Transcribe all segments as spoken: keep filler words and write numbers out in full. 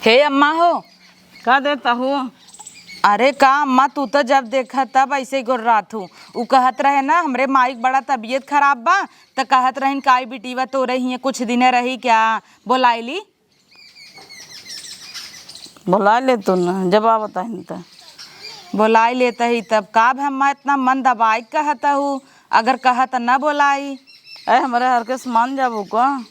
हे अम्मा हो। का देता हो? अरे का अम्मा, तू तो जब देखा तब ऐसे ही गोर्रात हू। उ कहत रहे ना, हमरे माई के बड़ा तबीयत खराब बा, त कहत रहिन, "काई बिटिया तोरे हियाँ कुछ दिने रही क्या, बोलाई ली?" बोला ले तू ना, जब आवत हन त। बोलाई लेत ही तब का, अब हम इतना मन दबाई कहत हू, अगर कहत न बोलाई। ए, हमरे हर के मान जाबू का?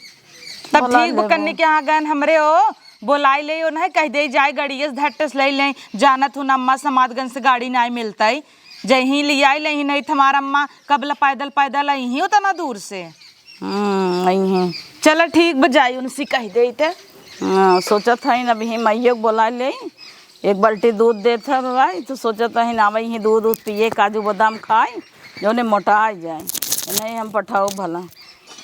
तब बोला ठीक लेबो। कन्नी के यहाँ गन हमरे ओ, बोलाई ले ओ, नहीं कह दे जाए गाड़िए से धट्टे से ले लें, जानत हूँ ना अम्मा समादगंज से गाड़ी नहीं मिलता ही, जहीं ले आई ले ही नहीं, तुम्हारा अम्मा कबला पैदल पैदल आई ही उतना दूर से। हम्म, अइहें। चला ठीक बा, जाई उनसे कह देई ते। हाँ, सोचत हइन अबहीं माइयो के बोलाइ लेई, एक बाल्टी दूध देत है भाई, तो सोचत हइन आवइ ही दूध, दूध पिए, काजू बादाम खाई, जौने मोटाइ जाए। नहीं हम पठाओ भला।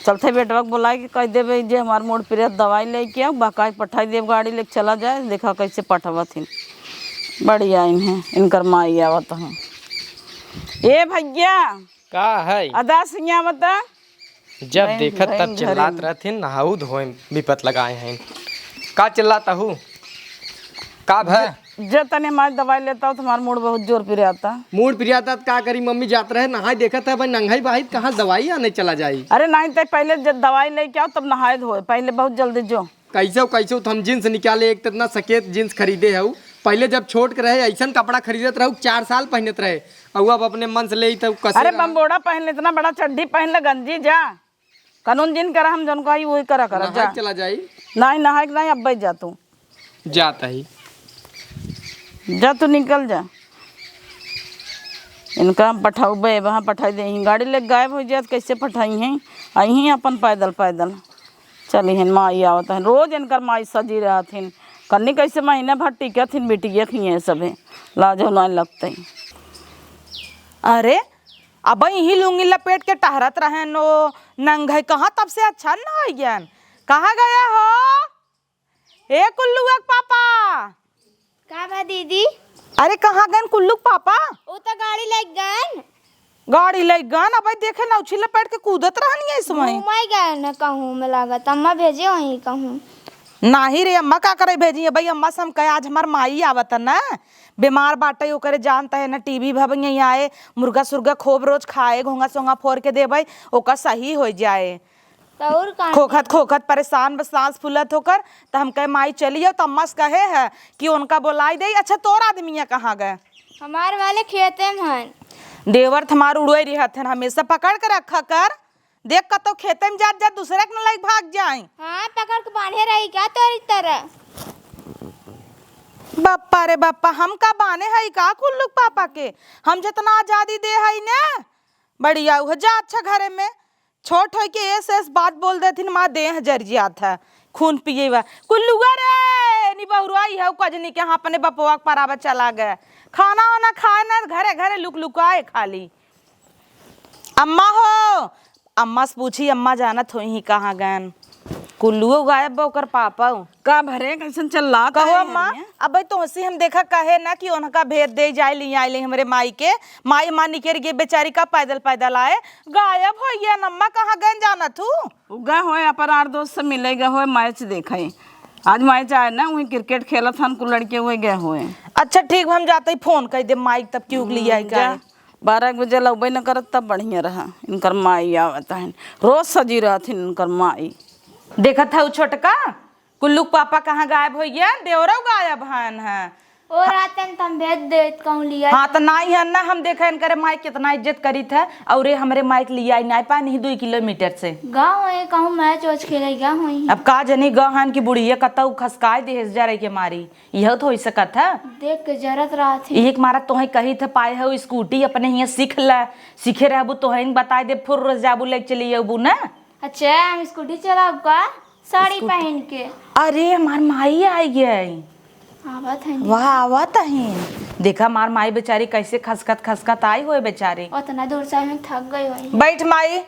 चलते बेटवा के बोलाइ के कह देबे जे हमार मूड़ पिरात दवाई लेके आओ, बहकाइ के पठाइ देब गाड़ी लेके चला जाए, देखा कैसे पठवत हिन। बढ़िया इन्हें, इनकर माई आवत हैं। ए भैया, का है? अदा सिंह आवता। जब देखत तब चिल्लात रहथिन, नहाऊ धोए विपत लगाए हैं। का चिल्लात हू? का भय? जे तने माई दवाई लेता हो, तुम्हार मूड़ बहुत जोर पिराता। मूड़ पिराता त का करी मम्मी, जात रहे नहाए, देखत है भाई नंगाई बाहित कहाँ दवाई आने चला जाई। अरे नहीं, ते पहले जब दवाई लेके आओ तब नहाए धोए, पहले बहुत जल्दी जो। कैसे कैसे तो हम जींस निकाले, एक तो इतना सकेत जींस खरीदे हऊ। पहले जब छोट के रहे, ऐसन कपड़ा खरीदत रहू, चार साल पहनत रहे, अउ अब अपने मन से लेई तब कसे अरे रहा। बम्बोड़ा पहन ले, इतना बड़ा चड्ढी पहन ले, गंजी जा, कानून जिन करा, हम जौन कही वही करा, करा, नहाए जा। चला जाई। नहीं, नहाए के नहीं, अब्बे जा तू। जात ही। जा तू, निकल जा। इनका हम पठाउबे, वहाँ पठाई दे, गाड़ी लेके गायब होइ जात, कैसे पठाई हैं? अइहीं अपन पैदल, पैदल। चलिहन, माई आवत हन। रोज इनकर माई सजी रहत हिन। कन्नी कैसे महीना भर टिकत हिन, बिटिया खिए सभे। लाजो नाहीं लगते। अरे, अब यही लुंगी लपेट के टहरत रहेन ओ नंगे, कहाँ तब से अच्छा न होइगन। कहाँ गया हो? ए कुल्लुआ के पापा। का बा दीदी? अरे, कहाँ गन कुल्लू के पापा? उ तो गाड़ी लेके गन। गाड़ी लेके गन, अब देखे नौछी लपेट के कूदत रहनी है इसमें। घूमे गए न कहूँ में लागत, अम्मा भेजे वहीं कहूँ। नाही रे अम्मा, का करे भेजी है भाई, अम्मा से हम कहे आज हमार माई आवत है ना, बीमार बाटे, ओकरे जानता है ना, टीबी भब यहीं आए, मुर्गा सुर्गा खूब रोज खाए, घोंगा सोंगा फोर के देबे, ओका सही हो जाए। तो और का? खोखत खोखत परेशान बा, सांस फूलत होकर, त हम कहे, "माई चली जाओ," त अम्मा से कहे है कि उनका बोलाई दे। अच्छा, तोर आदमिया कहाँ गए? हमार वाले खेते में हन। देवर त हमार उड़ोए रहत हन, हमेशा पकड़ के रखा कर। देख कतो खेते में जात जात दूसरे के न लाइक भाग जाए। हाँ, पकड़ के बांधे रही क्या तोरी तरह? बप्पा रे बप्पा, हम का बाने हई का कुल्लू के पापा के? हम जितना आजादी दे हई ने, बढ़िया उह जा अच्छा घरे में। छोट होई के एस एस बात बोल देथिन, माँ देह जर जियात है, खून पिए बा। कुल्लुआ रे, निबहुरवाई है, कजनी के यहाँ अपने बपवा के पराबा चला गए। खाना वाना खाए ना, घरे घरे लुक लुकाए खाली। अम्मा हो, अम्मा से पूछी, अम्मा जानत होई ही कहाँ गन। कुल्लुओ गायब बा, ओकर पापा। का भरे, कैसन चल रहा कहो है अम्मा, हरिया? अब भाई तोहसी हम देखा कहे ना कि उनका भेद दे जाए, ले आए ले हमरे माई के। माई माँ निकर गए बेचारी का पैदल पैदल आए, गायब हो गया। अम्मा कहाँ गन जाना तू? उ गए होए अपन आर दोस्त से मिले गए होए, मैच देखे। आज मैच आए ना, वहीं क्रिकेट खेलत हन कुल लड़के, हुए गए होए। अच्छा ठीक, हम जाते ही फोन कर दे माई, तब क्यों लिया है हम्म, जा। क्या? बारह एक बजे लौबे न करत, तब बढ़िया रहा। इनकर माई आवत हन, रोज सजी रहथिन इनकर माई। देखत है उ छोटका, कुल्लू के पापा कहाँ गायब हो गया, देवरव गायब हन है। ओ रातन त हम भेज देत कहूँ लिया। हाँ, त नाई है ना, हम देखा इनकरे माई कितना इज्जत करीत है, और ये हमरे माई के लिया ही नाई पाए नहीं दुई किलोमीटर से। गाँव है कहूँ मैच वैच खेले गया हुई। अब का जनी गाँव हन की बुढ़िया कतऊ खसकाए देहेस जरे के मारी। यह तो होइ सकत है। देख के जरत रहत ही। एक मारा तोहे कही थे पाए हो स्कूटी अपने हियाँ सीख ले, सीखे रहबू तोहे बताए दे फुर्र जाबू लेके चली अबू ना। अच्छा, हम स्कूटी चलाब का? साड़ी स्कूटी। पहन के। अरे, हमार माई आई गई। आवत है। वाह, आवत है। देखा, हमार माई बेचारी कैसे खसकत खसकत आई हुए बेचारी। उतना दूर से हम थक गई हुई। बैठ माई,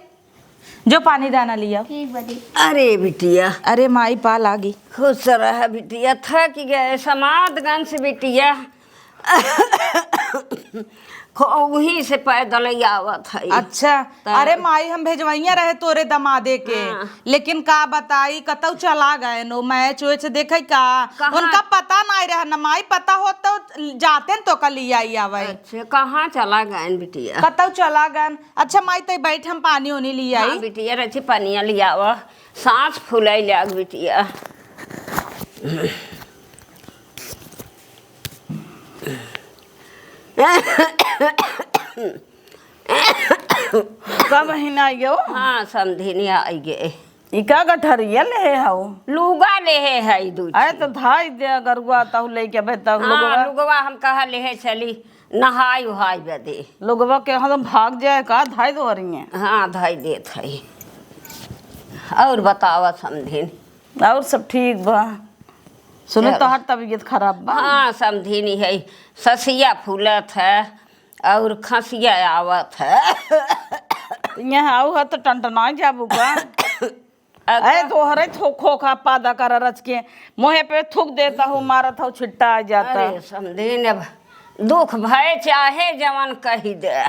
जो पानी दाना लिया। ठीक बा दी। अरे बिटिया। अरे माई, पा लागी। खुश रह बिटिया, थक गए समादगंज से बिटिया। खो-, उहीं से पैदल ही आवत है। अच्छा। त अरे माई, हम भेजवइया रहे तोरे दमादे के, हाँ। लेकिन का बताई, कतौ चला गए नो, मैच वैच देखे का। कहाँ? उनका पता नाई रहे न माई, पता होत तो जाते न तो का लियाई आवे। अच्छा, कहाँ चला गए बिटिया? कतौ चला गए। अच्छा माई, तै बैठ, हम पानी ओनी लियाई। हाँ बिटिया, रची पानिया लियावा, सांस फुलाई लाग बिटिया। का बहिन आई गयो? हाँ, समधिनिया आई गए। ई का गठरिया लेहे हऊ? लुगा लेहे है दू अरे ठे। तो धाई दे गरुआ, तहु लेके बे तहु हाँ, लुगवा। लुगवा हम कहा लेहे चली, नहाई उहाई बदे। लुगवा के हम भाग जाए का, धाई दो हरिये। हाँ, धाई देत है। और बतावा समधिन? और सब ठीक बा। सुने चल। तोहार तबीयत खराब बा? हाँ, समधिन है, ससिया फूलत है और खसिया आवत है। यहाँ आऊ है तो टनटनाई जाबू का? अरे तोहरे थो-, खोखा पादा कर रच के मुँहे पे थूक देता हूँ, मारत हूँ, छिट्टा आ जाता। अरे समधिन, अब दुख भय चाहे जवन कही दे।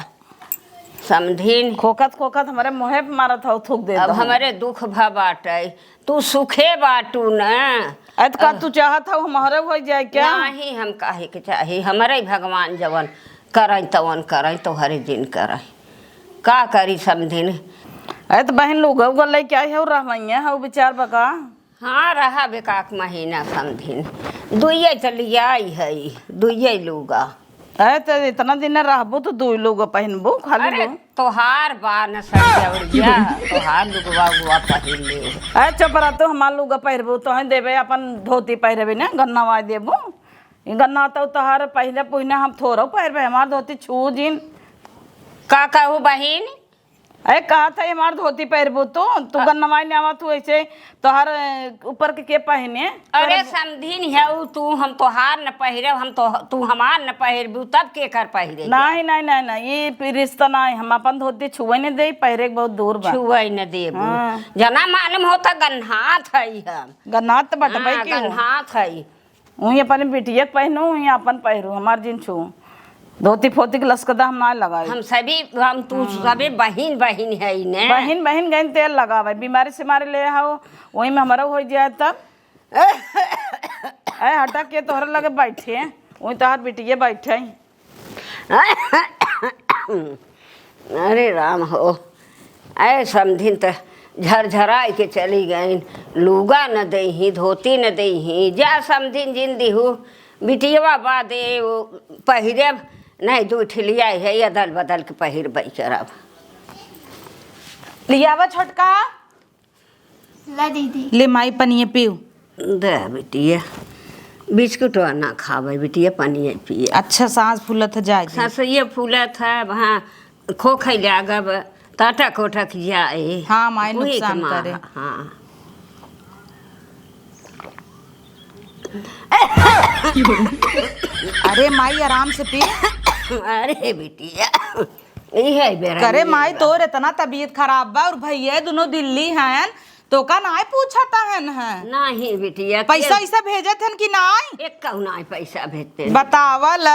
समधिन। खोखत खोखत हमरे मुँहे पे मारत हौ, थूक देत अब हौ। हमरे दुख भा बाटै, तू सुखे बाटू न। अरे त का अब तू चाहत हौ हमरे होइ जाए क्या? नाही, हम काहे के चाही, हमरे भगवान जवन करै तवन करै, तोहरे जिन करै। का करी समधिन? अरे त बहिन लुगा उगा लैके आई हौ, रहवैया हौ विचार बका। हाँ, रहब एकाक महीना समधिन। दुइये त लियाई है, दुइये लुगा। अरे, त इतना दिन रहबू त दुई लुगा पहिनबू, खाली अरे, लुगा। तोहार बा न सरिया उरिया, तोहार लुगवा उगवा पहिर ले। अरे, चुप रह, तू हमार लुगा पहिरबू, तोहे देबे अपन धोती पहिरबे न, गन्नवा देबू। ई गन्ना त तोहार पहिने पुहिने हम थोरौ पहिरबे, हमार धोती छू जिन। का कहू बहिन? अरे, कहत है, हमार धोती पहिरबू तू, तू अ- गन्नवाई ने आवा, तू ऐसे तोहर, अ, ऊपर के, के पहिने? अरे, तोहर समधिन है उ, तू हम तोहार न पहिरब, हम तो, तू हमार न पहिरबू, तब के कर पहिरे? नहीं, नहीं, नहीं, नहीं, ये फिर रिश्ता नहीं, हम अपन धोती छुए न दे, पहिरे के बहुत दूर बा। छुए न देबू। हाँ। जना मालूम होता गन्हात है हम। गन्हात बटबै हाँ, की हो? गन्हात है। उहीं अपने बिटिया के पहिनू, उहीं अपन पहिरू, हमार जिन छू। धोती फोती के लसकदा हम ना लगाई। हम सभी, हम तू हाँ। सभी बहिन, बहिन है ने। बहिन, बहिन गइन तेल लगावे, बीमारी से मारे ले आओ, वही में हमारा हो जाए तब। ए, हटा के तोहरे लगे बैठे, वही तोहार बिटिया बैठे। अरे राम हो, ऐ समधिन त झरझराइ के चली गइन, लुगा न देइहीं, धोती न देइहीं, जा समधिन जिन दिहू, बिटियवा बादे वो पहिरेब, नहीं दुइ ठे लियाई है, अदल बदल के पहिरबै करब। लियावा छोटका। ला दीदी। ले माई पनिया पीऊ। दे बिटिया, बिस्कुटवा ना खावे बिटिया, पनिया पिए। अच्छा, सांस फूलत है, जाए दे। सांस ये फूलत है, हाँ, खोखै लागब, त अटक उटक जाए। हाँ, माई उही के नुकसान मार, करे। हाँ। अरे माई, आराम से पी। अरे बिटिया, इहे बेरा करे मिल माई, बा। तोर इतना तबीयत खराब बा और भैया दुनो दिल्ली हैं, तोका नाय पूछत हन हैं। नाही बिटिया, पैसा के ऐसा भेजत हन कि नाय? एक कहू नाय पैसा भेजते। बतावल,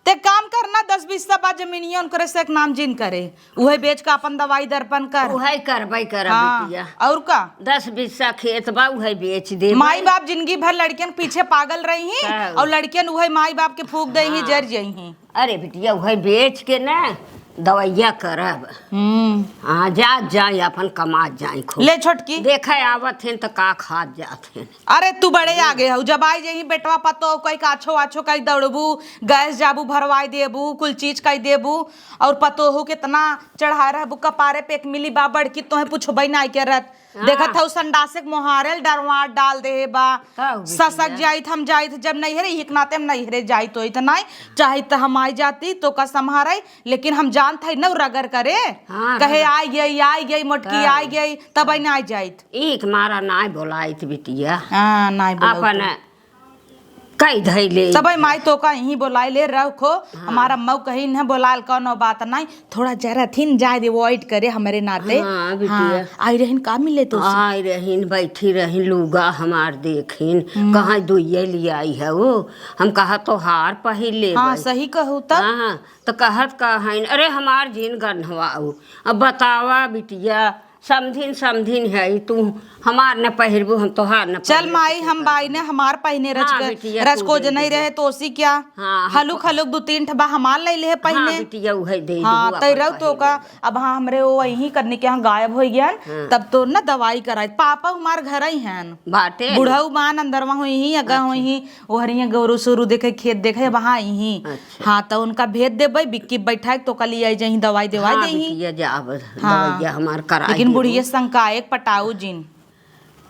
ते काम करना, दस बीस बा जमीनिया उनकरे से एक नाम जिन करे, उहे बेच के अपन दवाई दर्पण कर। उहे करबै करब हाँ, बिटिया। और का? दस बीस खेत बा, उहे बेच देबै। माई बाप जिंदगी भर लड़कियन के पीछे पागल रही हैं हाँ। और लड़कियन उहे माई बाप के फूक दे ही, हाँ। जर जई हैं। अरे बिटिया, उहे बेच के ना दवाइया करब। हम्म। हाँ, जात जाए, अपन कमात जाए खूब। ले छोटकी। देखे आवत हैं त का खात जात हैं। अरे तू बड़े आगे हऊ, जब आई जही बेटवा पतोह कई काछो आछो कई दौड़बू, गैस जाबू भरवाई देबू, कुल चीज कई देबू, और पतोहू कितना चढ़ाए रहबू कपारे पे, एक मिली बा बड़की तोहे पुछबई नाई करत। हाँ। देखत हऊ संडासे के मोहारे डरवा डाल देहे बा। का हो गई ससक बिटिया? जाइत हम जाइत जब नैहरे, इही के नाते हम नैहरे जाइत होइत नाई, चाहित त हम आई जाती तोका सम्हारे, लेकिन हम जानत हई न रगर करे, हाँ, कहे रगर। आई गई, आई गई, मोटकी हाँ। आई गई, तब आई ना आई जाइत। एक मारा नाई बोलाइत बिटिया। हाँ, नाई बोलाइत। अपन कई धइले। तबे माई तोका इहीं बोलाइ ले, रखो। हाँ। हमार अम्मा कहिन है बोलाल, कौनो बात नाहीं, थोड़ा जरा थिन जाए दे, avoid करे हमरे नाते। हाँ, बिटिया। हाँ, आई रहिन का मिले तोसे? आई रहिन, बैठी रहिन, लुगा हमार देखिन, हम्म। कहाँ दुइये लियाई है वो, हम कहा तोहार पहिर लेबै। हाँ, सही कहू तब। हाँ, तो कहत का हइन, अरे हमार जिन गन्हवाऊ, अब बतावा बिटिया, समधिन, समधिन है, तू हमार न पहिरबू, हम तोहार न चल पहिरब, माई, तू हम बाई ने हमार पहिने रच हाँ, के, बिटिया, रच तू को दे जनई देबू। रहे, तोसी क्या? हाँ, हम हलुक, हलुक दू तीन ठबा हमार लइ ले है हाँ, पहिने। बिटिया, उहे दे हाँ, देबू, तै अपन रहू तो पहिर का, लेबू। अब हाँ, हमरे वो वहीं करने के यहाँ गायब होइ गया, हाँ। तब तो न दवाई कराई। पापा हमार घर ही हैं। बाटे? बुढ़ऊ बान अंदरवा होइहीं, अगा अच्छा। होइहीं, ओहरिया गोरू सोरू देखे, खेत देखे, वहाँ आई ही। अच्छा। हाँ, तो उनका भेज देबै, बिक्की बैठा के तोका लियाई जहीं दवाई देवाई हाँ, देही। बिटिया, जाब, हाँ। दवाइया हमार कराई लेकिन देबू। बुढ़िया संग का एक पटाऊ जिन।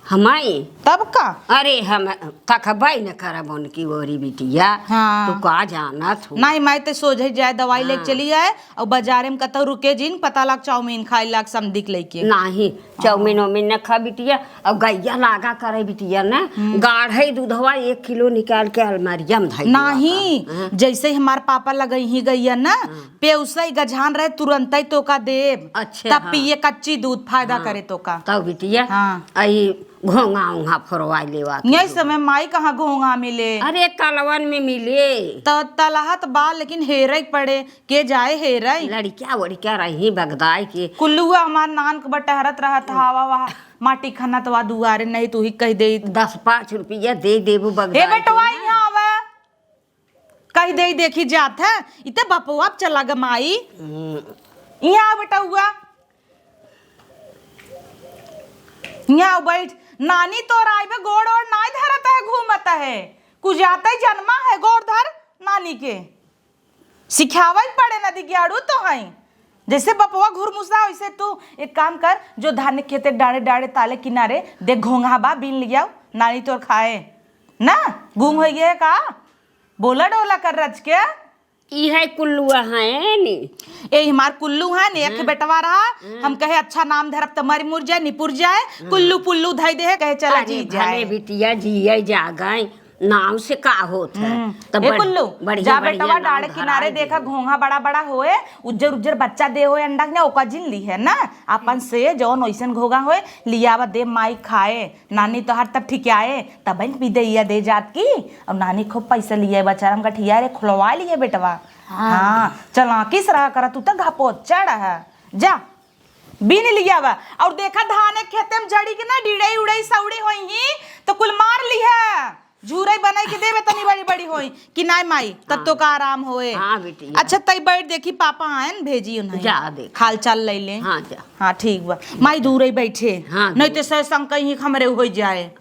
हमाई? तब का? अरे, हम तकबै न करब उनकी ओरी बिटिया। हाँ। तू का जानत हो? नहीं, माई ते सोझे जाए, दवाई लेके हाँ। चली आए, और बाजारे में कतौ रुके जिन, पता लाग चाउमीन खाए लाग समधिक लइके। नहीं, चाउमीन हाँ। वाउमीन न खा बिटिया, और गैया लागा करे बिटिया ना, हम्म। गाढ़े दूधवा एक किलो निकाल के अलमारिया में धई देवा नहीं, का। हाँ। जैसे ही हमार पापा लगइहीं गैया ना, हाँ। पेउसई गझान रहे, तुरंतई तोका देब। अच्छा, तब हाँ। पिए कच्ची दूध, फायदा हाँ। करे तोका। तब बिटिया, हाँ। आई घोंघा ओंघा फोरवाई लेवा के यही दूध। समय माई कहाँ घोंघा मिले? अरे, तलवन में मिले। त तलहत बा, लेकिन हेरे के पड़े। के जाए हेरई? लड़किया वड़किया रही बगदाई के। कुल्लुआ हमार नान के बटहरत रहत हवा वहा माटी खनत वा दुआरे, नहीं तू ही कह दे। दस पाँच रुपया दे देबू बगदाई हे बेटवा, के ना। यहाँ आवे, कह दे, देखी जात है, इते बपवा चला ग माई। हम्म। यहाँ आ बेटउआ, यहाँ बैठ। नानी तोर आइबे गोड़ ओड़ नाई धरत है, घूमत है, कुजाते जन्मा है, गोड़ धर नानी के। सिखावै पड़े न दिग्याड़ू तो हई। जैसे बपवा घुरमुसा, वैसे तू एक काम कर, जो धान खेते डाड़े डाड़े ताले किनारे देख घोंघा बा, बीन लियाओ, नानी तोर खाए। ना, गूंग होइ गए का? बोला डोला कर रच के। ई है कुल्लुआ है नी। ए हमार कुल्लू है नी, एक हाँ। बेटवा रहा, हाँ। हम कहे अच्छा नाम धरब त मर मुर जाए, निपुर जाए, हाँ। कुल्लू पुल्लू धई दे है, कहे चला अरे जी भले जाए। बिटिया जिए जागई। नाव से का होत है? हम्म। तब ए बड़-, कुल्लू, बढ़िया, जा बढ़िया बेटवा, नाव डाड़े धराई किनारे दे। देखा, घोंघा बड़ा बड़ा होए, उज्जर उज्जर बच्चा दे होए अंडा के ना, ओका जिन लिहे ना, आपन से जौन ओइसन घोंघा होए, लियावा दे माई खाए, नानी तोहार तब ठिकाए, तब न बिदैया दे जात की, और नानी खूब पैसा लिए, बचारम गठिया रे, खुलवा लिए बेटवा। हाँ। हाँ, चलाकी से रहा करा, तू तो घपो चढ़ है, जा। बीन लियावा। और देखा, धाने खेते में जड़ी के ना, डिड़ई उड़ई सौड़ी होइहीं, तो कुल मार लिहा। झूरई बनाई के देबे, तनी बड़ी बड़ी होई कि नाई माई, तब हाँ। तो का आराम होए। हाँ, बिटिया। अच्छा, तई बैठ, देखी, पापा आएन, भेजी उन्हें। जा, देख। हाल चाल ले ले। हाँ, जा। हाँ, ठीक बा। माई दूर ही बैठे। हाँ, नहीं दूर। तो सै संग कहीं हमरे हो जाए।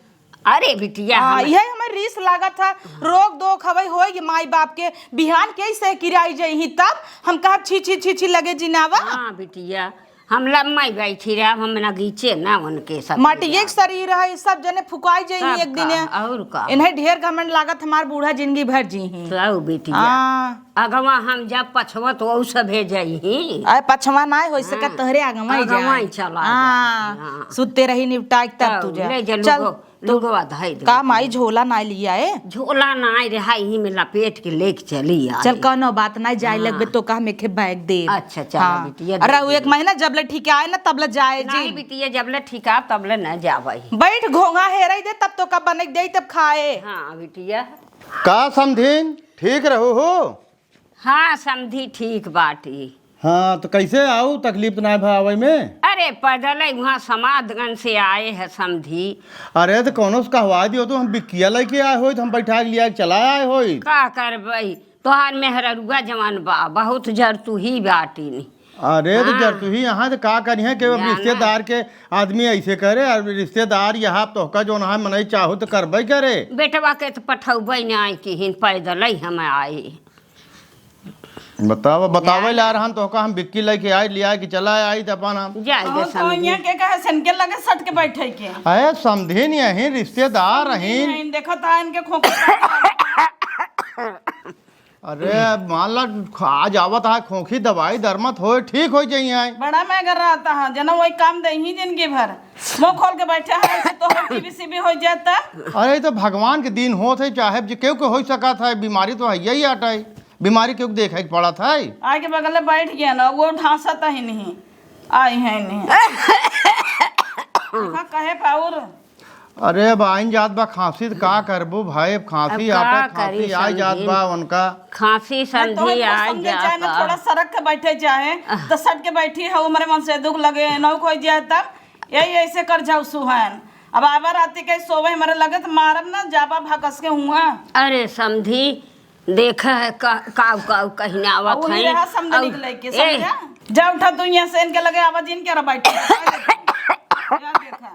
अरे बिटिया, हाँ, हम यही हमें रीस लागत है। रोक दो खबई होए कि माई बाप के बिहान के से किराई जइही, तब हम कहब, "छी, छी, छी, छी, लगे जिनावा।" हाँ, बिटिया, हम लम्मा ही बैठी रहे, हम नगीचे ना उनके सब माटिए के के शरीर है, सब जने फुकाई जइही तब एक का, दिन। और का? इन्हें ढेर घमंड लागत, हमार बूढ़ा जिंदगी भर जीही। तो बिटिया, हाँ। अगवा हम जब पछवा तो ऊ सभे जइही। अरे पछवा ना होई सके, हाँ। तोहरे अगवा ही अगवा जाए। ही चला हाँ। जाए। हाँ। सुते रही निपटाई तब तब तू जा। ले जा चल। लुगवा, तो लुगवा धई दे। का माई झोला ना लिया है? झोला ना रहा, यही में लपेट के लेके चली आई। चल कौनो बात ना, जाए हाँ। लगबे तो का हम एके बैग दे। अच्छा, चला हाँ। बिटिया, अरे दे वो एक दे। महीना जब ले ठीक आए ना, तब ले जाए नहीं जी। बिटिया, जब ले ठीक आ, तब ले न जावई। बैठ, घोंघा हेरई दे, तब तो का बने दे, तब खाए। हाँ बिटिया। का समधिन, ठीक रहू हो? हाँ, समधी ठीक बाटी। हाँ, तो कैसे आऊ? तकलीफ तो ना भा आवै में? अरे, पैदल ही वहाँ समादगंज से आए है समधी। अरे, तो कौनो से कहवा दियो तो हम बिक्किया लेके आए होई, तो हम बैठा के लिया के चला आए होई। का करबई, तोहार मेहररुआ जवान बा, बहुत जरतुही बाटी नी। अरे, तो हाँ। जरतुही यहाँ तो का करिहे कि अब जाना। रिश्तेदार के आदमी ऐसे करे, और रिश्तेदार यहाँ तोहका जो ना मनई चाहू तो करबे करे। बेटवा के तो पठौबे ना आई कि हिन पैदल ही हम आई। बतावा, बतावे जाए। ला रहन तो का हम बिक्की लेके आई, लिया के चला आई त अपन हम। जाए दे और समझी। कौनिया के कहे सन के लगे सट के बैठे के। अरे समधिन यही रिश्तेदार रहीन। नहीं, देखो तो इनके खोखा। अरे, मान ला, आज आवत है, खोंखी दवाई दरमत होए, ठीक होइ जाई है। बड़ा महंगा रहता है, जना वही काम दे ही जिंदगी भर। मुंह खोल के बैठे हैं, ऐसे तो टीवी सीवी हो जाता। अरे, तो भगवान के दिन होत है, चाहे जे केहू के हो सकत है, बीमारी तो है ही आटा है, बीमारी केहू के देखे के पड़त है। आके बगल में बैठ गया ना, वो ढांसत ही नहीं, आई है नहीं। देखा, कहे पाउर। अरे, अब आइन जात बा खांसी, त का करबू भाई? अब खांसी अब का आपे, खांसी करी आई जात समझी? बा उनका। खांसी नहीं, तोहे समझी कुछ आई समझे जात चाहे ना, बा। थोड़ा सरक के बैठे चाहे, आह। तो सट के बैठी है, उमरे मन से दुख लगे, नौक हो जाए तब, यही ऐसे कर जाऊ सुहान। अब आवा राती के सोवे हमारे लगे, तो मारब ना, जाबा भकस के हुआ। अरे समझी, देखा है का, काऊ, काऊ कहीं ना आवत अउ है। ये रहा समझ अउ निकले के, ए। समझा? जा उठा तू यहाँ से, इनके लगे आवा, जिन के रहा बैठे। जा देखा।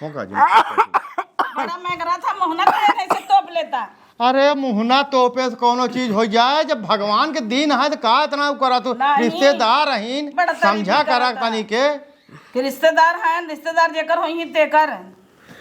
हो का जी? बड़ा महंगा था, मोहना तो है, नहीं से तोप लेता। अरे, मुहना तोपे से कौनो चीज हो जाए? जब भगवान के दिन है, तो का इतना उ करा तू? नहीं। रिश्तेदार अहीन, बड़ा तारीफ समझा करा करता। तनी के। कि रिश्तेदार हैं, रिश्तेदार जेकर होई ही तेकर।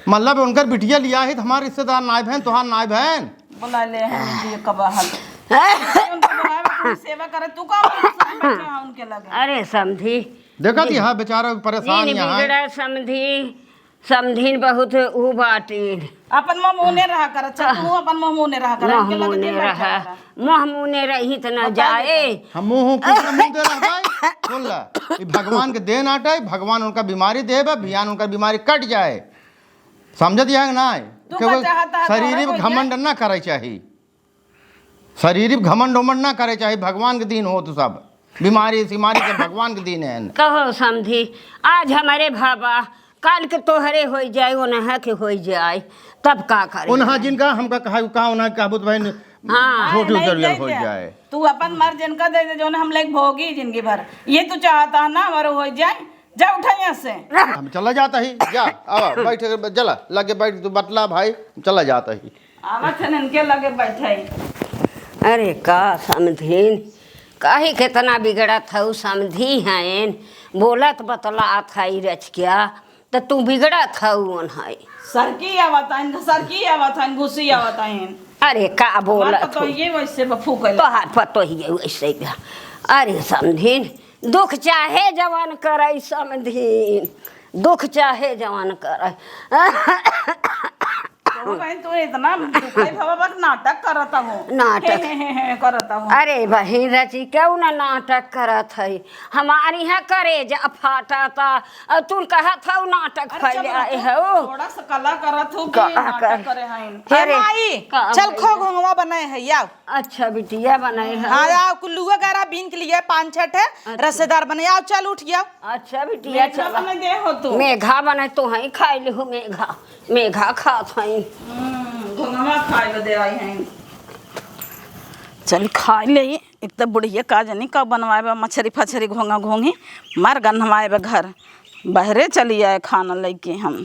मतलब, उनकर बिटिया लिया ही, तो हमार रिश्तेदार नाय बहन, तोहार नाय बहन। बुला ले हैं, ये कबा हल। उनके बुलावे, कोई सेवा करे, तू का बैठे हैं उनके लगे? अरे, समझी। देखत ही है, बेचारा परेशान नहीं, यहाँ है। बिगड़ा समझी। समधिन बहुत ऊ बाटिन। अपन मुँह मुँह ने रहा कर, अच्छा, तू अपन मुँह मुँह ने रहा कर, मुँह इनके लगे मुँह ने जिन रहा, बैठा कर। मुँह मुँह ने रही त न बता जाए। देता। हम मुँह कुछ मुँह दे रहा है, सुन ला, ई भगवान के देन आटे, भगवान उनका बीमारी देबे, बिहान उनका बीमारी कट जाए। समझत है कि नाय? तू का क्योंकि चाहता है, शरीर तोहरा में कोई घमंड ना करे चाही। शरीर में घमंड उमंड ना करे चाही, भगवान के दिन हो तो सब। बीमारी सीमारी के भगवान के दिन है। कहो समधी, आज हमरे भवा, काल के तोहरे होई जाए, ओनहा के होई जाए, तब का करे? ओनहा जिनका हमका कहा, कहा ओनहा के कहबो तो बहन, हाँ। छोटी नहीं, उजरियल नहीं होई दे। जाए। तू अपन मर जिनका दे दे, जौन हम लेके भोगी जिंदगी भर। ये तू चाहता है ना हमारे होई जाए, जा उठा यहाँ से। हम चला जाता ही, जा, आवा, बैठ के, चला, लगे बैठ, तू बतला भाई, चला जाता ही। आवत हन इनके लगे बैठे। अरे का समधिन, काहे केतना बिगड़त हऊ, समधी हईन, बोलत बतलात हई रचिका, त तू बिगड़त हऊ ओनहई। सरकी आवत हईन, सरकी आवत हईन, घुसी आवत हईन। अरे का बोलत हमार तो हऊ? ये वैसे बफूकल। तोहार पतोहिए वैसे बा। अरे समधिन, दुख चाहे जवन करई समधिन, दुख चाहे जवन करई। कहो बहन, तू इतना दुखई भवा बक नाटक करत हो। नाटक। हे, हे, हे, हे करत हो। अरे बहिन, रचिका ना नाटक करत हई। हमार इहाँ करेजा फाटता, अउर तू कहत हऊ नाटक अरे चुप फैलाए रह तू। हऊ। थोड़ा सा कला करत हऊ कि का नाटक कर-, करे हईन। हे अरे, माई, का चल भाई? खो घोंघवा बनाए है, आव। अच्छा बिटिया बनाए है। हाँ, आव, कुल्लुआ गारा बीन के लिए पाँच छठ है, अच्छा। रसेदार बनाए, आव, चल उठ गया। अच्छा बिटिया, मेघा चला। बनाए दे हो तू। मेघा बनाए तो हई खाए ले हो मेघा। मेघा खात हई। हम्म, घोंघवा खाए बदे आई हई। चल खाए ले, एक तो बुढ़िया का जानी का बनवाए बा, मछरी फछरी घोंघा घोंघी, मार गन्हवाए बा घर। बहरे चली आए खाना लेके हम।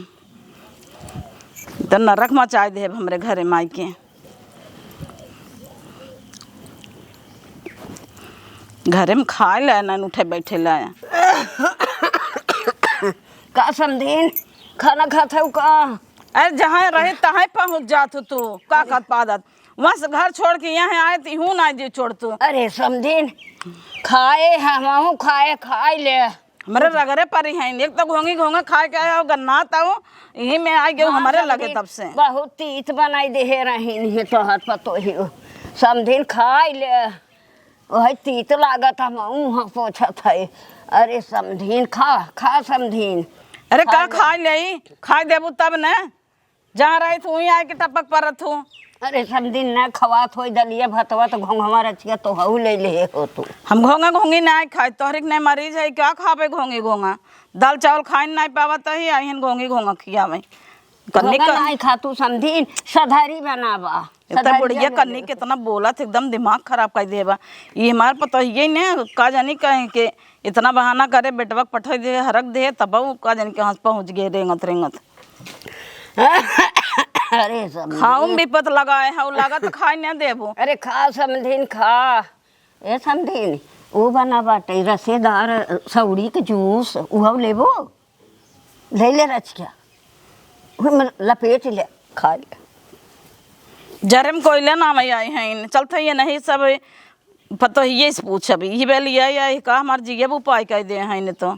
तो नरक मचाए देब हमरे घरे माई के। घरे में खाए लाए ना उठे बैठे लाए। का समधिन, खाना खात हऊ का? अरे जहाँ रहे तहाँ पहुँच जात हो तू, का खात पादत? वहाँ से घर छोड़ के यहाँ आए त इहू ना जे छोड़ तू। अरे समधिन, खाए हमहू खाए, खाए ले। हमरे रगरे परी हैं, एक तो घोंघी घोंघा खाए के आए हो, गन्ना ताऊ, यही में आ गयो हाँ, हमरे लगे समधिन, तब से। बहुत तीत बनाई देहे रहीन है तोहर पतोही। समधिन खाए ले, वही तीत लागत हम मुँह पोछत है। अरे समधिन खा, खा समधिन। अरे का खाए ले। खाए ले, खाए देबू तब न। जहाँ रही तू वहीं आके टपक परत हूँ। अरे समधिन न खवात होई दलिया भतवा तो घोंघवा रचिया तो हऊ ले ले हो तू। हम घोंघा घोंघी ना खाए, तोहरे के नहीं मरीज है, का खाबे घोंघी घोंघा? दाल चावल खाए नहीं पावत ही, आइहन घोंघी घोंघा खियावे। कन्नी घोंघा का नहीं खा तू समधिन, सधरी बनावा। इतना सधरी बुढ़िया बना कन्नी ले। कितना बोलत, एकदम दिमाग खराब कर देबा। ये हमार पतोहिए ने का जानी कहे के इतना बहाना करे, बेटवा के पठोई दे, हरक दे, तब उ का जानी कहाँ से पहुँच गए रेंगत रेंगत। अरे समधिन। खाऊं बिपत लगाए है, लागत खाए न देबो। अरे खा समधिन खा। ए समधिन, वो बना बाटे रसेदार सौड़ी के जूस, उहव लेबो? ले ले रचिया, ओमे लपेट ले, खा ले। जरे में कोइले ना में आई हैं, चलत हैं ये नहीं सब पतोहिए से पूछब। ई बेल ये, ये का हमार जियब उपाय कइ दे हैं, न तो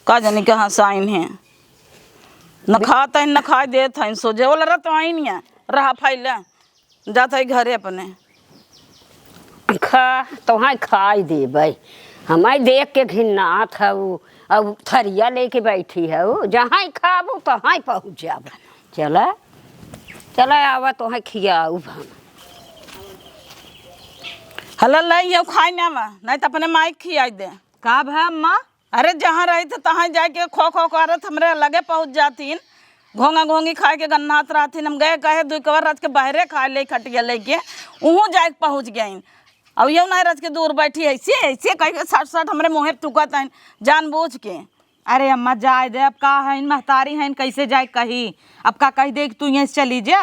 का जानी कहाँ से आइन हैं। न खात हैं, न खाए देत हैं, सोझे ओलरत आइन हैं, रहा फैले, जात है घरे अपने। खा, तोहाई खाई देबै। हमाई देख के घिन्नात हऊ, अब थरिया लेके बैठी हऊ, जहाँ खाबू तहाँ पहुँच जाब। चला, चला आवा, तोहाई खियाऊ हम। हला ले, ये खाई ना बा, नहीं तो अपने माई के खियाई दे। का भा अम्मा? अरे, जहाँ रही थे तहाँ जाके खो खो करत हमरे लगे पहुँच जातीन। घोंगा घोंगी खाए के गन्नात रहतीन। हम गए कहे दुई कवर रच के बहरे खाए ले खटिया लेके, उहूँ जाए के पहुँच गईन। अब यहू नहीं रच के दूर बैठी ऐसे, ऐसे कह के सट सट हमरे मुँहे तुकत हैं जानबूझ के। अरे अम्मा, जाए दे, अब का है, महतारी हैं, कैसे जाए कही? अब का कह दे कि तू यहाँ से चली जा?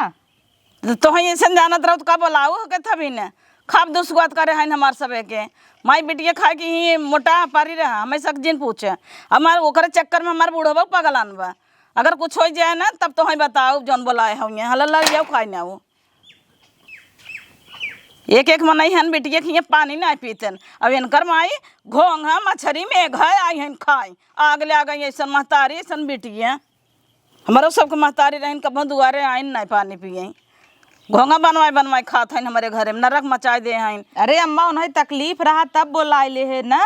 तोहई अइसन जानत रहो त का बोलाऊ हो के थबी ने? खाब दुसुआत करे हइन हमार सबे के। माई बिटिया खाए के ही मोटा पारी रहा, हमें सक जिन पूछे। हमार ओकरे चक्कर में हमार बूढ़वा पगलान बा। अगर कुछ होइ जाए ना तब तोहई बताऊ जौन बोलाए हउए। हला लड़ जाऊ खाए ना वो। एक एक मनई हन बिटिया के हियाँ पानी ना पीतन। अब इनकर माई घोंघा मछरी में घर आई हन खाई। आग ले आ गई अइसन महतारी अइसन बिटिया। हमरो सबके महतारी रहिन, कबो दुआरे आइन नाहीं पानी पिए। घोंघा बनवाए बनवाए खात हइन हमरे घरे में, नरक मचाए दे हइन। अरे अम्मा, उन्हें तकलीफ रहा तब बोलाए ले है ना।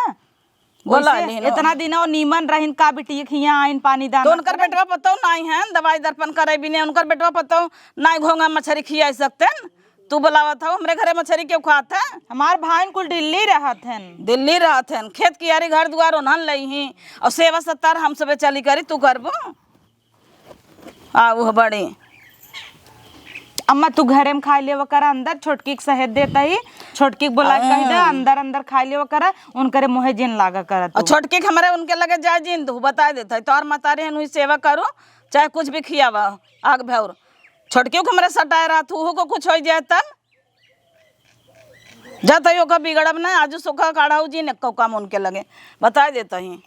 बोलाए वैसे ले है ना। इतना दिन वो नीमन रहिन का बिटिया के हियाँ आइन पानी दाना तो उनकर करे। बेटवा पतौ नाहीं है, दवाई दर्पण करे बिने उनकर बेटवा पतौ नाहीं घोंघा मछरी खियाए सकतेन। तू बोलावत हौ, हमरे घरे मछरी क्यों खात है? हमार भाइन कुल दिल्ली रहत हन। दिल्ली रहत हन, खेत कियारी घर दुआर ओन्हन लई ही, और सेवा सत्कार हम सबे चली करी, तू करबो? आ, उह बड़ी। अम्मा, तू घरे में खाए लेवा करा, अंदर छोटकी के सहेज देता ही, छोटकी के बोला के कह दे, हाँ। अंदर, अंदर खाए लेवा करा, उनकरे मुँहे जिन लागा करा और तू। छोटकी के हमरे उनके लगे जाए जिन, तू बताए देता है, तोहर मतारी हन, हुई सेवा करो, चाहे कुछ भी खियावा, आग भौर। छोटकियों के हमरे सटाए रहा, तू को कुछ हो जाए तब। जा तई ओका बिगड़ब ना, आजू सोखा काढ़ाऊ जी ने कौ काम उनके लगे, बताए देता ही।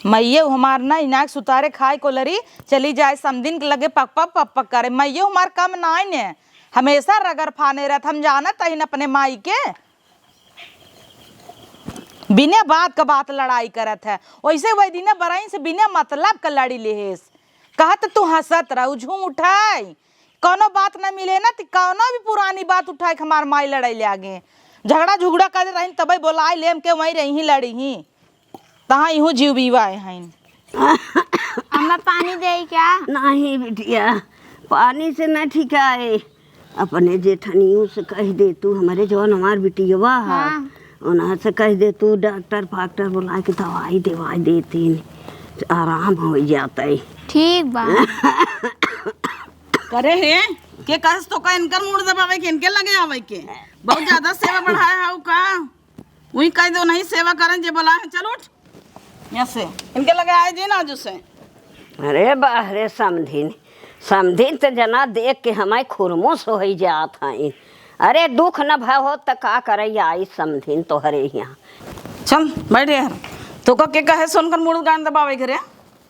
मइये हमार ना इनाक सुतारे खाए को लरी, चली जाए समधिन के लगे पक पक पक पक करे। मइये हमार कम नाई ने, हमेशा रगर फाने रहत। हम जानत हइन अपने माई के, बिना बात का बात लड़ाई करत है। वैसे वही दिना बरइन से बिना मतलब का लड़ी लेहेस, कहत तू हंसत रहू, झूठ है। कौनो बात ना मिले ना, त कौनो भी पुरानी बात उठाए के हमार माई लड़ाई ले आगे। झगड़ा झुगड़ा करे रहिन, तबे बोलाए लेम के वहीं रही लड़ी ही। तहाँ इहू जीव बीवा आए हइन। अम्मा, पानी देई क्या? नहीं बिटिया, पानी से न ठिकाए। अपने जेठनियों से कह दे तू, हमरे जौन हमार बिटियवा है, हाँ। उन्हा से कह दे तू, डॉक्टर फाक्टर बोला के दवाई देवाई देतीन, आराम हो जाता है। ठीक बा। करे हे, के कहस तो का इनकर मूड़ दबावे के, इनके लगे आवे के? बहुत ज्यादा सेवा बढ़ाए हाउ का? उही कह दो, नहीं सेवा करन जे बोला है, चल उठ यहाँ से, इनके लगे आए जे ना जो से। अरे बाह रे समधिन, समधिन त जना देख के हमारे खुरमुस होइ जात हइन। अरे दुख न भय होत त का करे आई समधिन तोहरे यहाँ। चल बैठ यार, तो का के कहे सुनकर मूड़ गान दबावे घरे?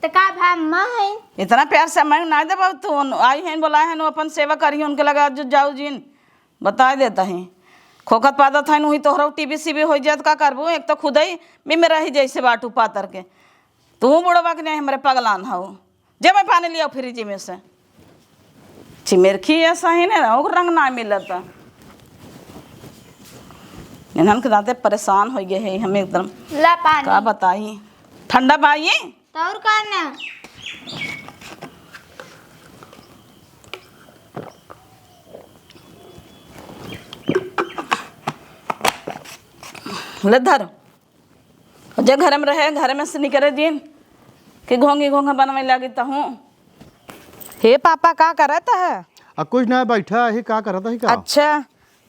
त का भा अम्मा है? इतना प्यार से मैं ना दबाव तू, आई हैं बोलाए हैं, अपन सेवा करी, उनके लगे आज जाऊ जिन। बताए देता ही, खोखत पादत हइन, उही तोहरा टीबी सीबी होइ जात, का करबू? एक तो खुदई में रही जैसे बाटू पातर के, तू बुढ़वा के नहीं हमरे पगलान हऊ। जे मैं पानी लिया फ्रिज में से, चिमेरखी ऐसा ही नहीं ना, ओकर रंग ना मिलत। इन्हन के दाते परेशान होइ गए हैं हम एकदम। ला पानी। का बताई, ठंडा पाई। तो और का ना? ले धर। जे घर में रहे, घर में से निकरे दिन कि घोंगी घोंघा बनवे लागी तहूँ। हे पापा, का करत है? आ, कुछ ना, बैठा ही, का करत है का? अच्छा,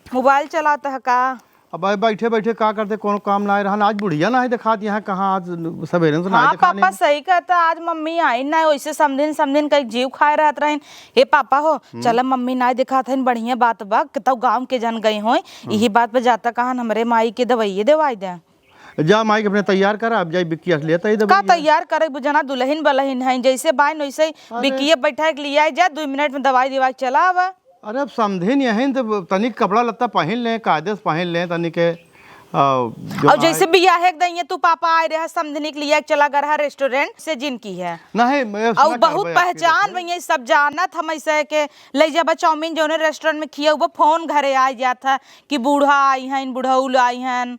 मोबाइल चलात है का? अब भाई बैठे बैठे का करते, कोनो काम ना रहन। आज बुढ़िया ना है देखात यहाँ, कहाँ आज सवेरे से ना हाँ, देखाने। पापा सही कहता, आज मम्मी आई ना, वैसे समधिन समधिन कई जीव खाए रहत रहन। हे पापा हो, हम्म। चल मम्मी ना देखात हन, बढ़िया बात बा, कितौ गाँव के जन गई होई, हम्म। यही बात पे जाता कहन हमरे माई के दवाइये देवाई दे। जा माई के अपने तैयार करा, अब जाई बिक्की असलियत आई दे का भैया। तैयार करे, बुझना दुलहिन बलहिन है, जैसे बाइन वैसे ही अरे। बिक्किए बैठा के लियाई जा, दुइ मिनट में दवाई दिवा के चला आवा। अरे अब समधिन यहीं तो तनिक कपड़ा लत्ता पहिन लें, कायदे से पहिन लें तनिक। अ, जो और जैसे है बियाहे के दइये तू पापा आए रहे समधिनी के लिए चला गरहा रेस्टोरेंट से जिनकी है। नहीं, मैं और उसमें बहुत करबे आपकी पहचान रखे। भैया, सब जानत हम ऐसे के ले जाबा चाउमीन जौने रेस्टोरेंट में खिया हुआ, फोन घरे आ जात है कि बूढ़ा आई हैं, बुढ़ौल आई हैं।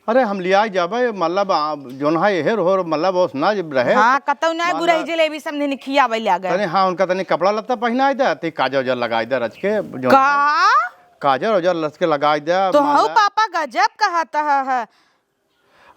अरे हम लिया जाबे, मतलब, आ, जौन है यहे रहो, मतलब, ओस ना जब रहे। हाँ, कतौ ना मान गुरही ला जलेबी समधिन खियावे लागे। तनी, हाँ, उनका तनी कपड़ा लत्ता पहिनाई दे, ती काजर उजर लगाई दे रच के, जौन का? है। काजर उजर रच के लगाई दे, तो मान हऊ ला। पापा गजब कहत ह, ह।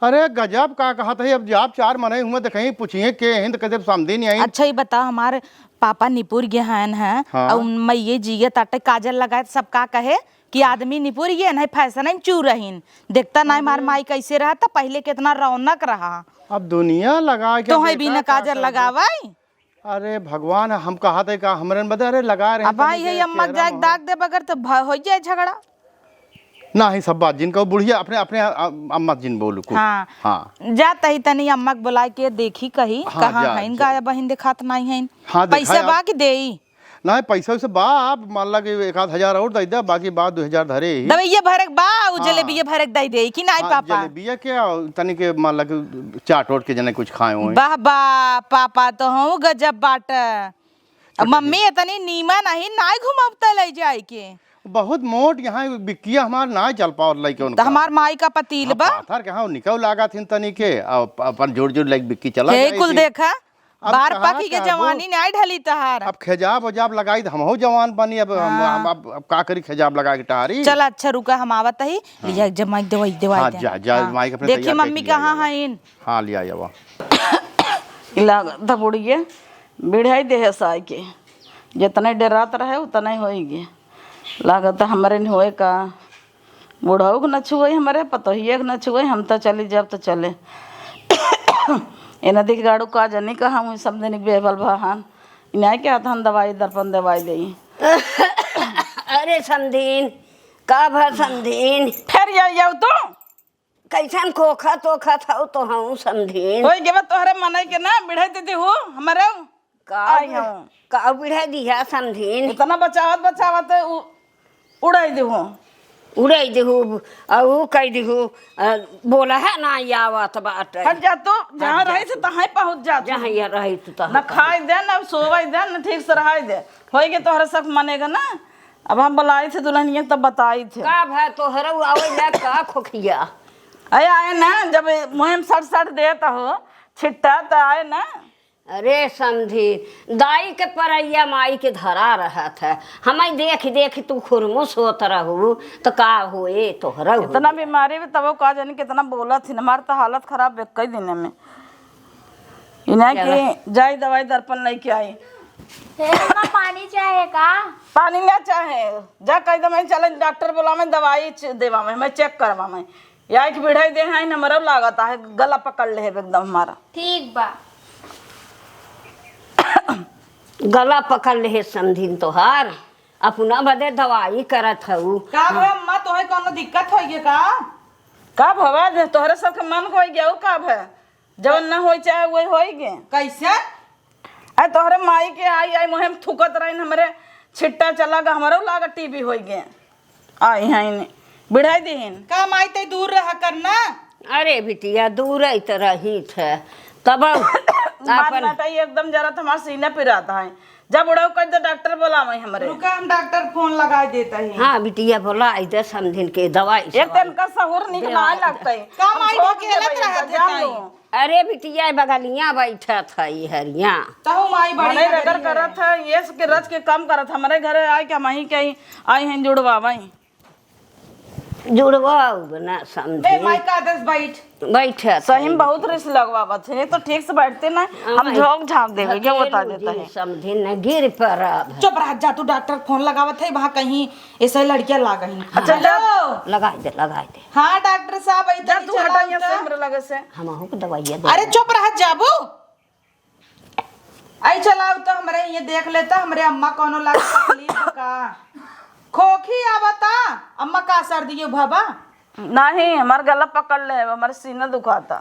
अरे गजब का कहत है, अब जाब चार मनई हुए देखई, पूछिए के हिंद कैसे समधिन आई। अच्छा, ये बताओ, हमारे पापा निपुर गए हैं, हैं? हाँ। और उन मैये जिए ताटे काजर लगाए, सब का कहे कि आदमी निपुर गए, नहीं फैशन में चू रहीन। देखता ना हमार अरे। माई कैसे रहा, तो पहले कितना रौनक रहा। अब दुनिया लगा के तो है देखा बिना का काजर कर दे। लगावे? अरे भगवान, हम कहत है का हमरन बदे, अरे लगा रहे अब तनी भाई, के ये अम्मा के चेहरा जाके में। दाग दे बगैर तो भ-, हो जाए झगड़ा। ना ही सब बात जिन कहो बुढ़िया अपने, अपने अ-, अम्मा जिन बोलू को। हाँ। हाँ। जा तही तनी अम्मा के बुलाए के देखी कही, हाँ, कहाँ जा, हईन जा। गायब बहिन देखात नाई हईन। हाँ, देखा पैसा आप। बा कि देई? ना, पैसा वैसा बा, आप मान ला कि एक आध हजार और दे दे, बाकी बा दो हजार धरे ही। दवाइया भरे के बा, उ हाँ। जलेबिया भरे के दे दे कि नाई हाँ, पापा? जलेबिया के और तनी के मान ला कि चाट ओट के जने कुछ खाए होए। वाह बा, पापा तो हूँ गजब बाट। अब मम्मी इतनी नीमन अही, नाई घुमावता ले जाए के। बहुत मोट यहाँ बिक्किया हमार ना चल पावत लइके तो उनका। हमार माई का पतील हाँ, बा। पाथर के हाँ निकल लागा थिन तनी के, अप-, अपन जोड़ जोड़ लाइक बिक्की चला हे जाए कुल थी। देखा, अब बार कहाँ पाकी के का जवानी वो? नाई ढली तहार। अब खेजाब ओजाब लगाई त हमहू जवान बनी, अब हम, हाँ। हम, अब, अब का करी खेजाब लगा के टहारी? चल अच्छा रुका, हम आवत ही, हाँ। लिया जमाई दवाई, दवाई हाँ, दे। जा, जा, हाँ। माई के अपने देखी तैयार मम्मी करके लिया कहाँ जावा। हईन? हाँ, लिया जावा। लागत बुढ़िए बिढ़ाई देहे साई के, जितने डेरात रहे उतने होई गे। लागत हमरे न होए का, बुढ़ऊ के न छुए हमरे, पतोहिए के न छुए, हम त चली जब त चले। ए नदी के गाड़ू का जनी कहाँ हुई, सब दिन बेबल बहान। इन्हें के हाथ हम दवाई दर्पण दवाई देई। अरे समधीन, का भा समधीन? फिर जाई जाऊ तू? कैसन खोखत ओखत हऊ तो हऊ समधीन? होई गेबा तोहरे मनई के ना, बिढ़ई दीदी हो हमरे। का आई बिढ़-, हूँ। का बिढ़ई दिहा समधीन? इतना बचावत बचावत उ-, उड़ाई देहू। उड़ाई देहू, आ उ कह देहू, आ, बोला है ना, ये आवत बाटे। हट जा तू, जहाँ हट जा रही से तू। तहाँ पहुँच जा तू। जहाँ ये रही तू तहाँ ना पहुँच। खाई दे, ना सोवाई दे, ना ठीक से रहाई दे। होई के तोहरे सब मनेगा ना। अब हम बुलाई थे दुल्हनिया तब बताई थे। का भा तोहरे उ आवे ला का खोखिया? अरे आए ना, जब मुँह में सट सट देत हो छिट्टा त आए ना। अरे समधी, दाई के परैया माई के धरा रहत है। हमें देख देख तू खुरमुस होत रहू, त का होए तोहरा हो? इतना बीमारी में तबो का जानी कितना बोलत हिन। हमार त हालत खराब एक कई दिन में। इन्हें चला। कि जाई दवाई दर्पण लेके आई। हे अम्मा, पानी चाहे का? पानी ना चाहे, जा कह दे, मैं चले डॉक्टर बोला, मैं दवाई च-, देवा, मैं, मैं चेक करवा, मैं या एक बिढ़ई दे हैं, हमरो लागत है, गला पकड़ ले है एकदम हमारा। ठीक बा। गला पकड़ ले है समधिन तोहार, अपना बदे दवाई करत हऊ। का भा अम्मा, तोहे कौनो दिक्कत होई गे का? का भवा, जे तोहरे सब के मन होई गया, उ का भा? जवन ना होई चाहे वही होई गे। कैसे? अरे तोहरे माई के आई आई मुहे में थूकत रहिन, हमरे छिट्टा चला गा, हमरो लागा टीबी होई गे। आई हैं इन्हें बिढ़ाई दीहिन। का माई ते दूर रहा कर ना। अरे बिटिया, दूर ही तो रही थे, तब मार अपन नटाई एकदम जरा तो हमार सीना पिरात है। जब उड़ाऊ कर दे डॉक्टर बोलावे हमरे। रुका, हम डॉक्टर फोन लगा देता ही। हाँ बिटिया, बोला आई दे समधिन के दवाई एक सवाई। तन का सहूर निक दे ना आई। लगता है। का हम माई ठोक ढकेलत देबै, रहत जान है लो। ताई। अरे बिटिया, बगलिया बैठत है हरिया। तहु माई बड़ी मने रगड़ हगरी है। करत है, ये के रच के कम करत, हमरे घरे आए के हम ही कहीं आई हैं जुड़वावई। जुड़वाऊ ना समधी। बे माई का आदर्श बैठ। बैठत सही में है। बहुत रिस लगवावत है, ये तो ठीक से बैठते ना, हम अरे, झोंक झांप देवे, क्या बता देता है। समधी न गिर पड़ब। चुप रह जा तू, डॉक्टर फोन लगावत है, वहाँ कहीं ऐसे लड़कियां लाग गई। अच्छा, हाँ, जा। लगाई दे, लगाई दे। हाँ डॉक्टर साहब, आई जा तनी तू चला हटा यहाँ से उठा। हमरे लगे से। हम आहू के दवाइया दे अरे दे। चुप रह जाबू। आई चलाओ तो हमरे ये देख लेता, हमरे अम्मा कौनो लाग तकलीफ का। खोखी आवता, अम्मा का सर्दी ये भवा? नहीं, हमार गला पकड़ ले, हमार सीना दुखाता।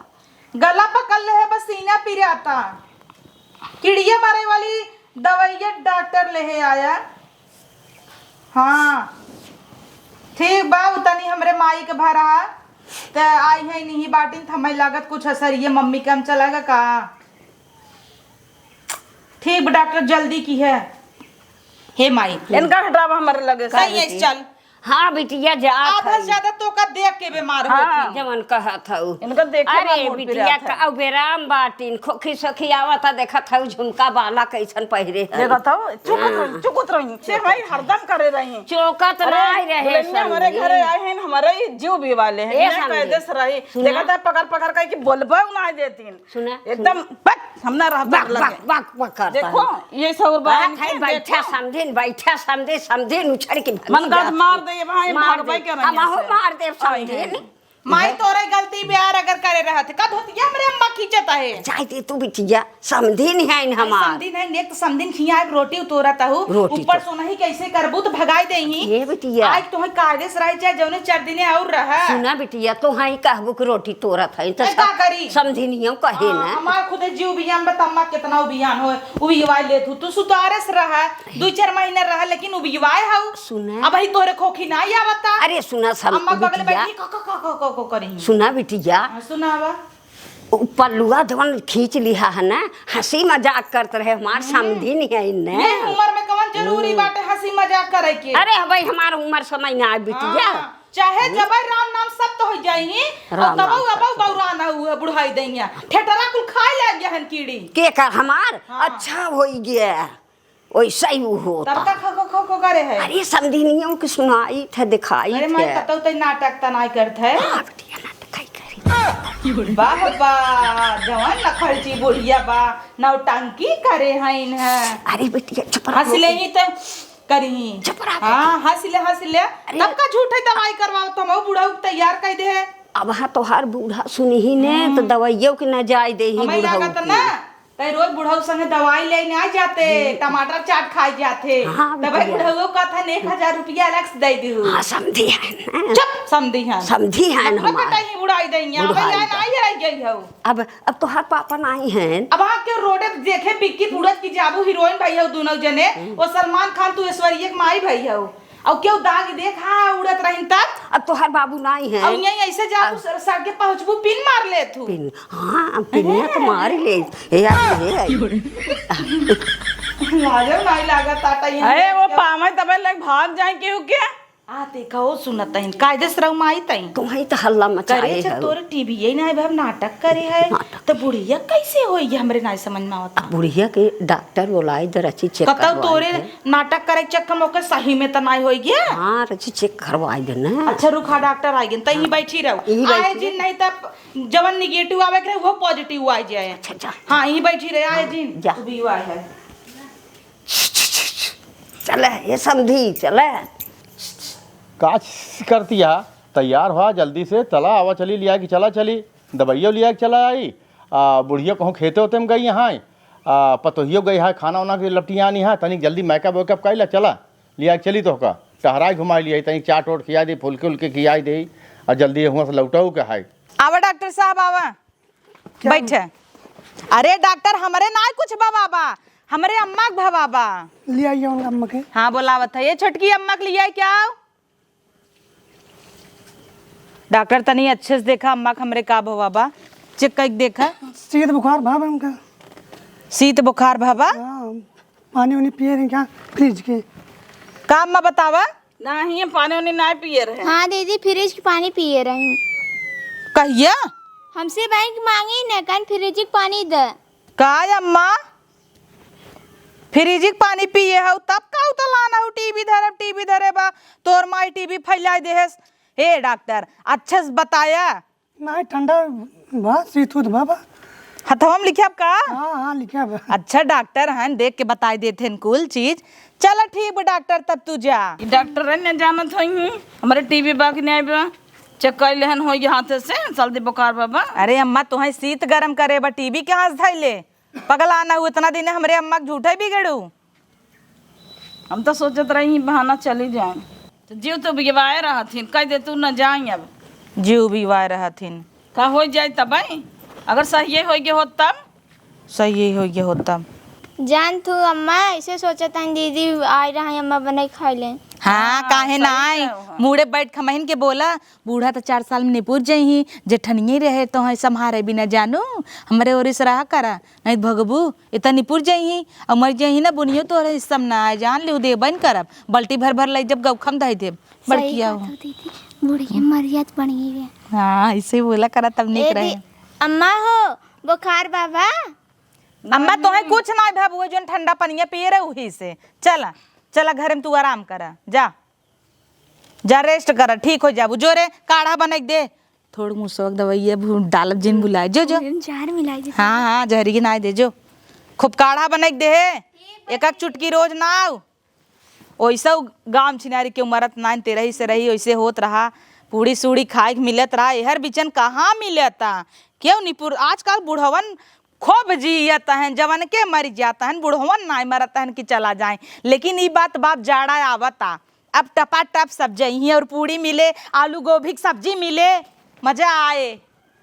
गला पकड़ ले है, बस सीना पिराता। किड़िया मारे वाली दवाइया डॉक्टर लेहे आया। हाँ, ठीक बा, उ तनी हमरे माई के भरा, त आई है नहीं बाटिन, त हमें लागत कुछ असर ये मम्मी के हम चलागा का। ठीक बा डॉक्टर, जल्दी की है। हे माई, इनका हटावा हमारे लगे से। सही है, चल। हाँ बिटिया, जा आधा से ज्यादा तोका देख के बीमार हाँ। होती। जवन कहत हऊ। इनका देखे अरे बिटिया, का बेराम बाटिन, खोखी सोखी आवता, देखत हऊ झुमका बाला कैसन पहिरे है। देखत हऊ, चुकुत रही, चुकुत रही। से भाई हरदम करे रही। चौकत अरे, नहीं रहे दुल्हनिया हमारे घरे आए हैं, हमारे ही जीव भी वाले हैं। ए इन्हें समझे। कैदे से रही। सुना। देखत है पकड़ पकड़ कह के बोलबे ना देतीन। सुना, एकदम सुना। बक, हम ना रह बक, बक, लगे। बक, बक करता देखो, है। ये सौर बात बात है, है, बैठा देखो। समधिन, बैठा समधिन, समधिन उछड़ के भागी मन का जा। मार दे, ये भाई, मार भागबे दे। के नहीं हम आहो से। मार दे समधिन। माई, तोरे गलती बे यार, अगर करे रहत, कद होती है हमरे अम्मा खींचत है। जाए दे तू बिटिया, समधिन है इन अरे हमार। समधिन है, नेक तो समधिन खिया है, रोटी उतोरत हूँ। रोटी ऊपर तो। सोना ही कैसे करबू तो भगाई दे ही। ये बिटिया। आज तुम्हें कायदे से रह जाए, जौने चार दिने और रहा। सुना बिटिया, तो हाँ ही कहबू कि रोटी तोरत है, तो ए, का सब करी? समधिनियों कहे हाँ, ना। हमार खुदे जीव बियान बा, तम्मा कितना उबियान होए, उबियवाए लेत हूँ। तू सुतारे से रहा, दू चार महीना रहा, लेकिन उबियवाए हऊ। सुना। अब ही तोरे खोखी ना आवता। अरे सुना, सब अम्मा बगल बिटिया। बैठी को, को, को, को, को, को करी। सुना बिटिया। हाँ, सुनावा। उ पल्लुआ जवन खींच लिहा है ना, हँसी मजाक करत रहे, हमार हम्म। समधिन है इन्ने। ये उम्र में कवन जरूरी हम्म। बाटे हँसी मजाक करे के? अरे भाई, हमार उम्र समय ना आए बिटिया। हाँ। चाहे हम्म। जबै राम नाम सत्य हो जाई, राम और तबौ नाम अबौ सत्य। बौरा ना हुए, बुढ़ाई देंगे। ठेठरा कुल खाए लग गया हन कीड़ी। के कर हमार? हाँ। अच्छा होई गया, वैसा ही वो होता। तब तक खो, खो, खो, खो करे है। अरे समधिनियों के सुनाई थे, दिखाई अरे थे। मैं कतौ तै नाटक त नाय करत है। हाँ, बिटिया, नाटक ही करी। वाह, वाह, जवान नखर्ची बुढ़िया बा, नौटंकी करे हैं इन्हें। अरे बिटिया, चुप रहो। हँस ले ही तो करी। चुप रह हाँ, बेटी। हँस ले, हँस ले। अरे। तब का झूठे दवाई करवाओ, तो हम बुढ़ऊ के तैयार कर दे। अब हाँ तोहार बूढ़ा सुनी ही ने, हम्म। तो दवाइयों के न जाए दे ही हमें बुढ़ऊ लागत के। ना, तै रोज बुढ़ऊ संगे दवाई लेने आ जाते, हम्म। टमाटर चाट खाए जाते। हाँ, तबे बिटिया। बुढ़ऊ का था ने एक हजार रुपया अलग से दे दे। हाँ, समधी है ना। चुप, समधी है। समधी है मतलब हमार। कटाई उड़ाई देंगे। बुढ़ाई अबे यार दे। आई रह गई हो। अब, अब तोहार पापा नाहीं हैं। अब हाँ, क्यों रोडे पे देखे, बिक्की पूरत की जाबू हीरोइन भाई हो दोनों जने। हम्म। वो सलमान खान, तू ऐश्वर्या के माई भाई हो। और क्यों दाग देख, हाँ, उड़त रहिन तब। अब तोहार बाबू नाहीं हैं। अब यहीं ऐसे जाबू, अब सर, सर के पहुँचबू, पिन मार ले तू। पिन, हाँ, पिनिया तो मार ले। ए, आ, ए, आ। लाजो नाहीं लागत आटा ये अरे, वो क्या? पावे तबे लग भाग जाए, क्यों क्या? आ, देखा, ओ सुनत हइन, कायदे से रहू माई तई। तुम्हें तो हल्ला मचाए करे छे, है। तोरे टीवी यही ना है, अब नाटक करे है। नाटक। तो बुढ़िया कैसे होई, ये हमरे ना समझ में आवता। अब बुढ़िया के डॉक्टर बोलाई, जरा अच्छी चेक कतौ करवाई तोरे है। नाटक करे चक्कर में ओकर सही में तो ना होई गया। हाँ, अच्छी चेक करवाई दे ना। अच्छा, रुका, डॉक्टर आई गन, तई ही हाँ। बैठी रहो। यही आए बैठी जिन रहो। नहीं तब जवन निगेटिव आवे के रहे, वो पॉजिटिव आ जाए। अच्छा, अच्छा। हाँ, यही बैठी रहे, आए हाँ, जिन। जा। तू भी आए है। चले, ये समधी, चले। का करती है? तैयार हुआ जल्दी से, चला, आवा चली, लिया कि चला चली, दवाइयो लिया कि चला आई। आ, बुढ़िया कहूँ खेते होते में गई हैं, आ, पतोहियो गई है, खाना वाना के लपटिया आनी है, तनिक जल्दी मेकअप वेकअप कर ला, चला, लिया कि चली तो का, टहराई घुमाई लिया, तनिक चाट ओट खिया दे, फुलके उलके खियाई दे, और जल्दी हुआ से लौटऊ के है। आवा डॉक्टर साहब, आवा। क्या? बैठे। अरे डॉक्टर, हमरे ना कुछ भवा बा, हमरे अम्मा के भवा बा। ले आइए उनका अम्मा के। हाँ, बोलावत है। ये छोटकी अम्मा के लिए क्या? डॉक्टर, तनी अच्छे से देखा अम्मा के हमरे का भवा बा, चेक करके देखा। शीत बुखार भवा बा उनका। शीत बुखार भवा? हाँ, पानी उनी पिए रही क्या फ्रिज के? का अम्मा बतावा? नाही, हम पानी उनी नाही पिए रहे। हाँ दीदी, फ्रिज के पानी पिए रही। कहिया? हमसे बैंक मांगी न, कन फ्रिज के पानी दे। का अम्मा? फ्रिज के पानी पिए हऊ, तब का उतलान हऊ, टीवी धरब, टीवी धरे बा, तोर माई टीवी फैलाई देहेस। हे डॉक्टर, अच्छे से बताया। नाही, ठंडा बा, शीत उत बा, बा। हथवा में लिखे अब का? हाँ, हाँ, लिखे अब। अच्छा डॉक्टर हैं, देख के बताई देते हैं कुल चीज। चला ठीक बा डॉक्टर, तब तू जा। ई डॉक्टर है न जानत होई हूँ, हमरे टीवी बा कि नाही बा, चेक कर लेहन होई हाथे से, सर्दी बुखार बा बा। अरे अम्मा, तोहे शीत गरम करे बा, टीवी के हाथ धइले? पगला ना हू, इतना दिन हमरे अम्मा के झूठे बिगड़ू। हम तो सोचत रही बहाना चली जाए। तो जीव तो बिगवाए रहथिन, कह दे तू न जाई अब। जीव भी वाय रहथिन। का होइ जाए तबई? अगर सहिए होइ गए होत तब? सहिए होइ गए होत तब। जान तू अम्मा, ऐसे सोचत हन दीदी आए रहे, अम्मा बनाई खाए ले। हाँ, हाँ, काहे सही ना आई? कहो, हाँ। मुड़े बैठ खमहिन के बोला, बूढ़ा तो चार साल में निपुर जइही, जेठनिये रहे तो है संभारे बिना जानू, हमरे ओरी से रहा करा, नहीं भगबू, इतना निपुर जइही, और मर जइही ना बुनियो तोहरे हिस्सा में ना आए, जान लियो देबे न करब, बल्टी भर भर ले जब गौखम धई देब, सही बड़किया कहत हो। हो दीदी, बूढ़िया मरिया तो बन गई है। हाँ, ऐसे ही बोला करा तब निक ए रहे। दी-, अम्मा हो, बुखार बाबा? अम्मा, तोहे कुछ ना भा, वो जोन ठंडा पनिया पिए रहे, उही से। चला, चला, घर में तू आराम करा, जा, जा, रेस्ट करा, ठीक हो जाबू। जो रे, काढ़ा बनाई दे, थोड़ मुसवक दवाई है, भू-, डालब जिन बुलाए, जो, जो। ओमे जहर मिलाई दे। हाँ, हाँ, जहरी के ना दे, जो। खूब काढ़ा बनाई दे, एक एक चुटकी रोज ना आऊ। ओइसे गाँव छिनारी के मरत नाइन तेरही से रही, ओइसे होत रहा। पूड़ी सूड़ी खाए के मिलत रहा, एहर बिचन कहाँ मिलता? क्यों निपुर, आजकल बुढ़वन खूब जियत हैं, जवन के मर जात हैं, बुढ़वन नाय मरत हैं कि चला जाए। लेकिन ई बात बाप जाड़ा आवता, अब टपाटप सब जइहीं और पूड़ी मिले, आलू गोभी के सब्जी मिले, मजा आए।